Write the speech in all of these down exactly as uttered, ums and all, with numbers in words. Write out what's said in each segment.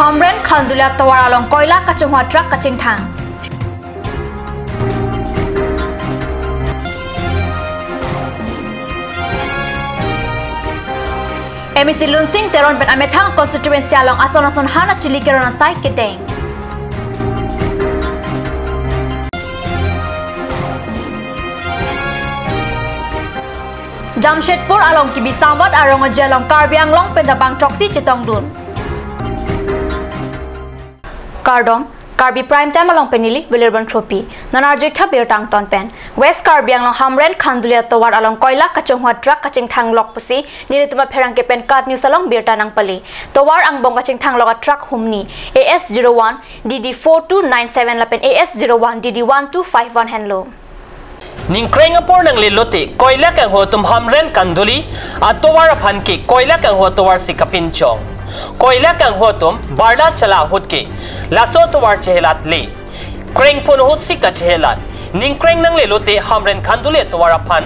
Hamren Khanduli atovar along koila kachonghua truck kachingthang. M A C Lunsing Teron pen amethang constituency along ason ason han achili keron asai kedeng. Jamshedpur along kebi Samvat arong aje along Karbi Anglong pen ta bang throksi chetongdun. Kardom, Karbi Prime Time along pen neli Wilirban Thropi. Non arjuik tha birta angton pen. West Karbi Anglong Hamren Khanduli atovar along koila kachonghua truck kachingthang lok pusi nelitum apherangke pen KAT News along birta nangpali. Tovar angbong kachingthang lok a truck humni A S zero one D D four two nine seven lapen A S zero one D D one two five one henlo. Ningkreng apor nangle lote koila kanghu atum Hamren Khanduli atovar aphan ke koila kanghu atovar si kapinchong. Koila kanghu atum barda chala ahut ke laso atovar chehelat le. Krengphun ahut si kachehelat. Ningkreng nangle lote Hamren Khanduli atovar aphan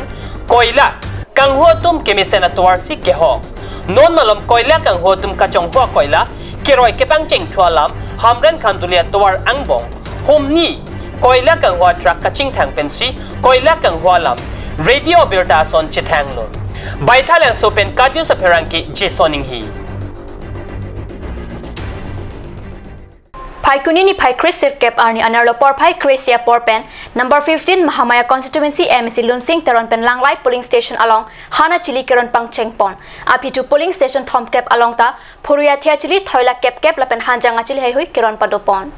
koila kanghu atum kemesen atovar si kehok. Non malom koila kanghu atum kachonghua koila keroi kepangcheng thu alam Hamren Khanduli atovar angbong humni koila kanghu a truck kachingthang pensi koila kanghu alam radio birta ason chethanglo. Baithalangso pen KAT News apherangke Jason Inghi. Phaikuni niphai kre sirkep arni anerlo porphai kre isi apor pen number fifteen Mahamaya constituency M A C Lunsing Teron pen Langlai polling station along han achili keron pangchengpon. Aphi thu polling station thomkep along ta phurui athia achili thoila kepkep lapen hanjang achili heihui keron padopon.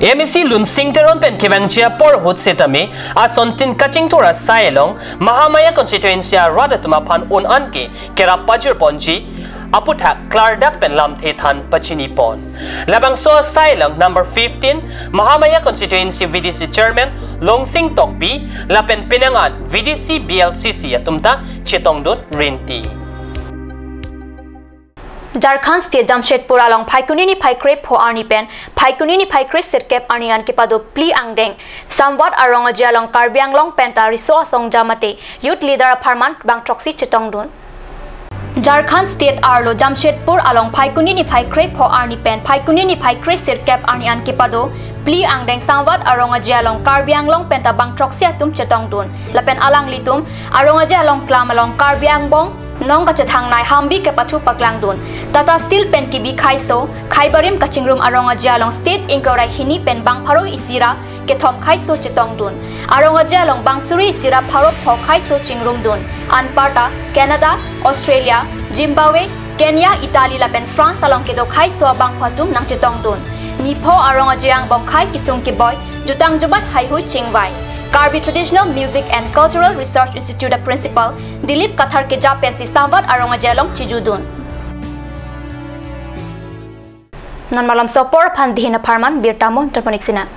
M A C Lunsing Teron pen kevangji apor ahut setame asontin kachingthur asai along Mahamaya constituency arat atum aphan un-an ke kerap pajirponji aputhak klardak pen lamthe than pachinipon. Labangso asai along number fifteen Mahamaya constituency V D C chairman Longsing Tokbi lapen penang an V D C B L C C atum ta chetongdun rinti. Jharkhand State Jamshedpur along Phaikuni niphai krepho arni pen Phaikuni niphai kre sirkep arni an kepado phli angdeng Samvat arong aje along Karbi Anglong pen ta riso asong jamate youth leader apharman bang throksi chetongdun. Jharkhand State arlo Jamshedpur along Phaikuni niphai krepho arni pen Phaikuni niphai kre sirkep arni an kepado phli angdeng Samvat arong aje along Karbi Anglong pen ta bang throksi atum chetongdun. Lapen alanglitum arong aje along klam along Karbi angbong nong kachethangnei hambi kepathu paklangdun. Tata Steel pen kebi khaiso, khaibarim kachingrum arong aje along state ingkoi ra hini pen bang pharo isi ra kethom khaiso chetongdun. Arong aje along bang suri isi ra pharo pho khaiso chingrumdun. Anparta Canada, Australia, Zimbabwe, Kenya, Italy lapen France along kedo khaiso abangphu atum nangchetongdun. Nipho arong aje angbong khai kesung keboi, jutang jubat heihui chingvai. Karbi Traditional Music and Cultural Research Institute a principal Dilip Kathar keja pensi Samvat arong aje along chijudun. Non malomso apor aphan dihin apharman birta mo terponik sina.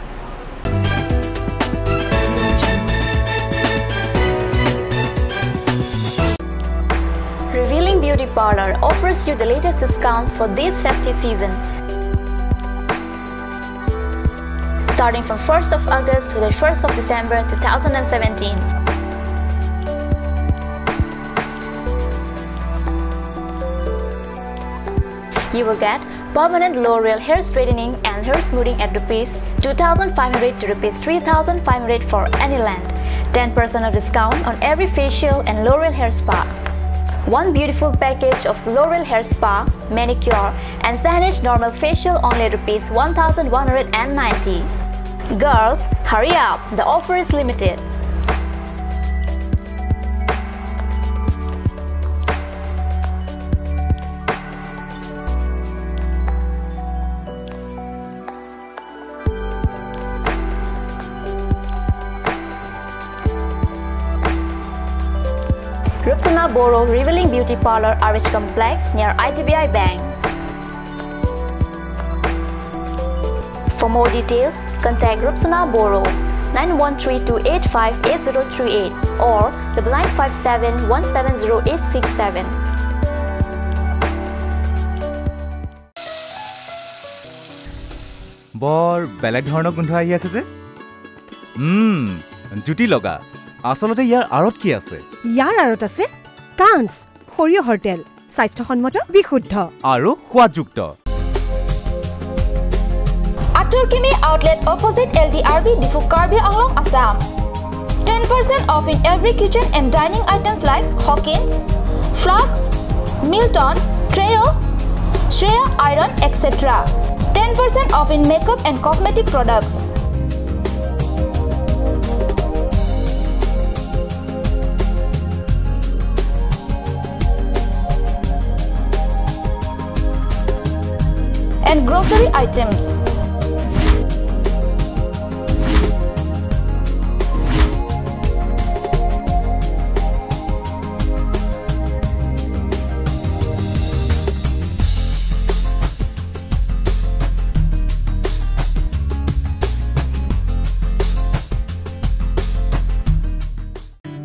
Revealing Beauty Parlor offers you the latest discounts for this festive season. Starting from first of August to the first of December two thousand seventeen. You will get permanent L'Oreal hair straightening and hair smoothing at rupees two thousand five hundred to rupees three thousand five hundred for any length. Ten percent of discount on every facial and L'Oreal hair spa. One beautiful package of L'Oreal hair spa, manicure, and Saneesh normal facial only rupees one thousand one hundred and ninety. Girls, hurry up! The offer is limited. Rupsona Boro Revealing Beauty Parlor, R H Complex, near I D B I Bank. For more details, contact Rupsona Boro, nine one three two eight five eight zero three eight or double nine five seven one seven zero eight six seven. বৰ বেলেগ ধৰণৰ গোন্ধ আহি আছে যে। উম, জুতি লগা। আচলতে ইয়াৰ আঁৰত কি আছে? ইয়াৰ আঁৰত আছে কাঞ্চ, সৰিয়হৰ তেল, স্বাস্থ্যসন্মত, বিশুদ্ধ। আৰু সোৱাদযুক্ত। Turkimi outlet opposite L D R B Diphu, Karbi Anglong, Assam. Ten percent off in every kitchen and dining items like Hawkins, Flask, Milton, Trio, Shreya Iron, et cetera. Ten percent off in makeup and cosmetic products. And grocery items.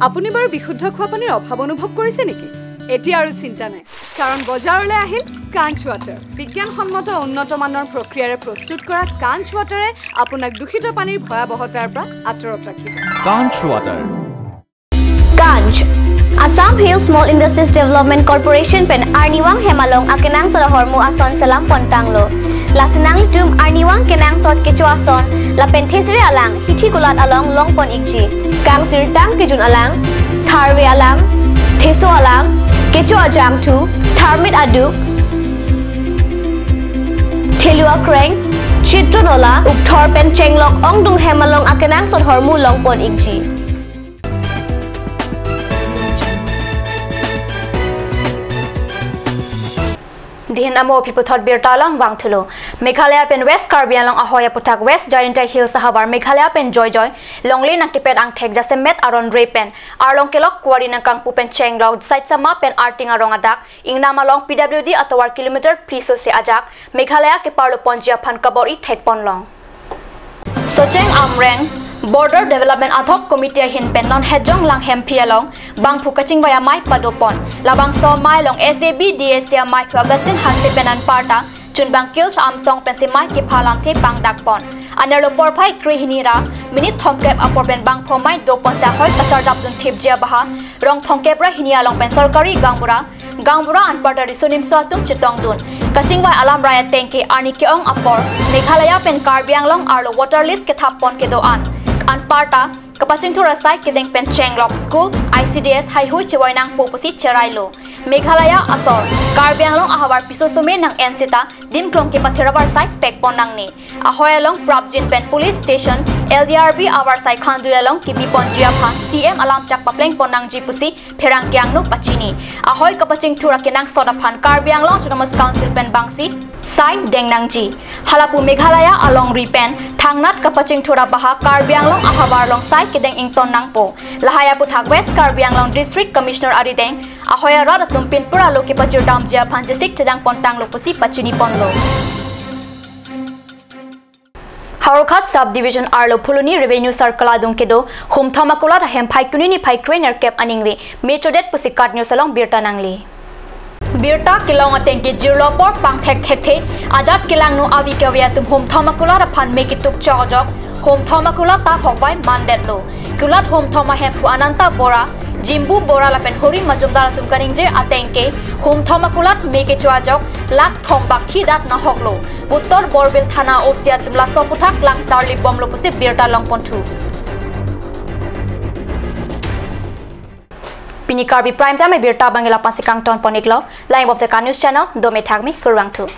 আপুনি বাৰু বিশুদ্ধ খোৱা পানীৰ অভাৱ অনুভৱ কৰিছে নেকি? এতিয়া আৰু চিন্তা নাই, কাৰণ বজাৰলৈ আহিল কাঞ্চ ৱাটাৰ। বিজ্ঞানসন্মত উন্নত মানৰ প্ৰক্ৰিয়াৰে প্ৰস্তুত কৰা কাঞ্চ ৱাটাৰে আপোনাক দূষিত পানীৰ ভয়াৱহতাৰ পৰা আঁতৰত ৰাখিব। Kanch Water. Kanch, Assam Hill Small Industries Development Corporation pen arnivang hem along akenangsot ahormu ason selam pontanglo. Lasi nanglitum arnivang kenangsot kecho ason lapen thesere alang hithi kulat along longpon ikji. Kangsirtang kejun alang, tharve alang, theso alang, kecho ajangthu, tharmit aduk, thelu akreng, chitro nola, ukthor pen chenglok ongdung hem along akenangsot ahormu longpon ikji. Dihin amo aphi puthot birta along vangthulo. Meghalaya pen West Karbi Anglong ahoi aputhak West Jaintia Hills ahavar Meghalaya pen joijoi longle nangkepet angthek jasemet aron re pen arlong kelok kuari nangkangpu pen chenglok side sama pen arting arong adak ingnam along P W D atovar kilometer phli sose ajak Meghalaya keparlo ponji aphan kabor-i thekponlong. Socheng Amreng, Border Development Ad Hoc Committee ahin pen non Hejong Langhemphi along bangphu kachingvai amei padopon. Labangso amei along S A B D A C amei phu Augustine Hanse pen anparta chunbang Kilch Amsong pensi amei kepha lamthe pangdakpon. Anerlo porphai krehini ra minute thomkep apor pen bangphu amei doponsi ahoi kacharjapdun thipji abaha rong thomkep ra hini along pen sorkari gaonbura, gaonbura anparta riso nimso atum chetongdun. Kachingvai alam rai atengke arni ke-ong apor Meghalaya pen Karbi Anglong arlo water lease kethappon kedo-an anparta kapachingthur asai kedeng pen chenglok school, I C D S haihui chevoi nangpo pusi cherailo. Meghalaya asor Karbi Anglong ahavar piso some nang-en seta dimklong kepathir avarsai pekpon nangne. Ahoi along prapjin pen police station, L D R B avarsai khandui along kebiponji aphan C M alamchak paplengpon nangji pusi pherangke angno pachini. Ahoi kapachingthur akenangsot aphan Karbi Anglong Autonomous Council pen bangsi sai deng nangji. Halapu Meghalaya alongri pen thangnat kapachingthur abaha Karbi Anglong ahavar along sai kedeng ington nangpo. Lahai aputhak West Karbi Anglong District Commissioner arideng ahoi arat atum pinpura lo kepachirdamji aphan jesik chedangpontanglo pusi pachiniponlo. Howraghat Sub Division arlo Phuloni Revenue Circle adung kedo Humthom Akulat ahem phai kuni niphai krenerkep aningve mechodet pusi KAT News along birta nangle. Birta kelong atengke jirlo apor pangthek thekthe ajat kelangno avi kave atum Humthom Akulat aphan me ketup chokjok. Humthom Akulat ta hokbai mandetlo. Kulat Humthom ahemphu Ananta Bora, Jimbu Bora lapen Hori Majumdar atum kaningje atengke Humthom Akulat me kecho ajok lakh thom bak hidat nahoklo. Uttor Borbil Thana O C atum laso aputhak lang tarlip bomlo pusi birta longponthu. Pini Karbi Prime Time abirta abang la-ansi kangtonpon iklo. Laingbomte KAT News Channel, dome thakme, kurvangthu.